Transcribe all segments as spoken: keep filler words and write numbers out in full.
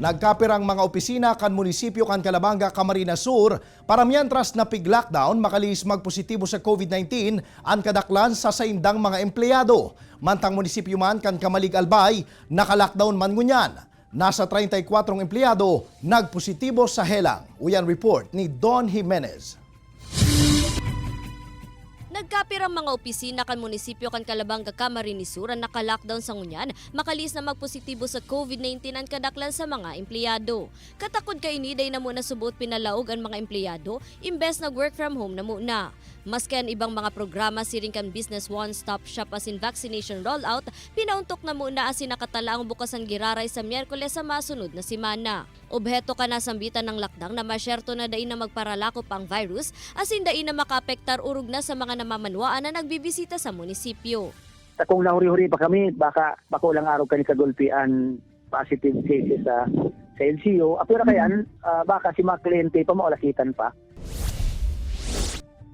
Nagkapirang mga opisina kan munisipyo kan Calabanga, Camarines Sur, para mientras na pig-lockdown, makalihis magpositibo sa COVID nineteen an kadaklan sa saindang mga empleyado. Mantang munisipyo man kan Camalig, Albay, naka-lockdown man ngunyan. Nasa treinta y cuatro empleyado nagpositibo sa helang. Uyan report ni Don Jimenez. Nagkapirang mga opisina kan munisipyo kan Calabanga, Camarines Sur an naka-lockdown sa ngunyan, makalihis na magpositibo sa COVID nineteen an kadaklan sa mga empleyado. Katakod kaini, dai na muna subuot pinalaog an mga empleyado, imbes nag-work from home na muna. Maski an ibang mga programa siring kan Business One Stop Shop asin vaccination rollout, pinauntok na muna asin nakatalaang bukas an giraray sa Miyerkules sa masunod na semana. Obheto kan nasambitan na lockdown na masyerto na dai na magparalako pa ang virus, asin dai na makaapektar orog na sa mga namamanwaan na nagbibisita sa munisipyo. Sa kung nahuri-huri pa kami, baka bako lang arog kani kagulpi an positive cases sa sa L C U. Apira kayan, ah, baka si mga kliyente pa maulakitan pa.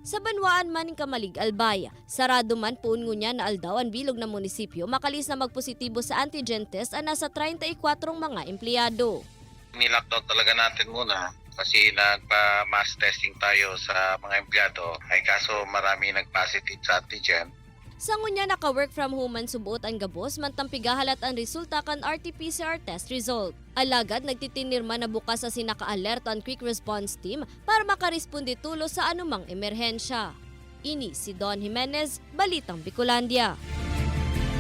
Sa banwaan man nin Camalig, Albay, sarado man poon ngunyan na aldaw an bilog na munisipyo makalihis na magpositibo sa antigen test an nasa treinta y cuatro mga empleyado. Ni-lockdown talaga natin muna kasi nagpa-mass testing tayo sa mga empleyado. Ay kaso marami nag-positive sa antigen. Sa ngunyan, naka-work from home man subuot an gabos, mantang pigahalat an resulta kan R T P C R test result. Alagad nagtitinirma na bukas asin naka-alerto an Quick Response Team para makaresponde tolos sa anumang emerhensya. Ini si Don Jimenez, Balitang Bicolandia.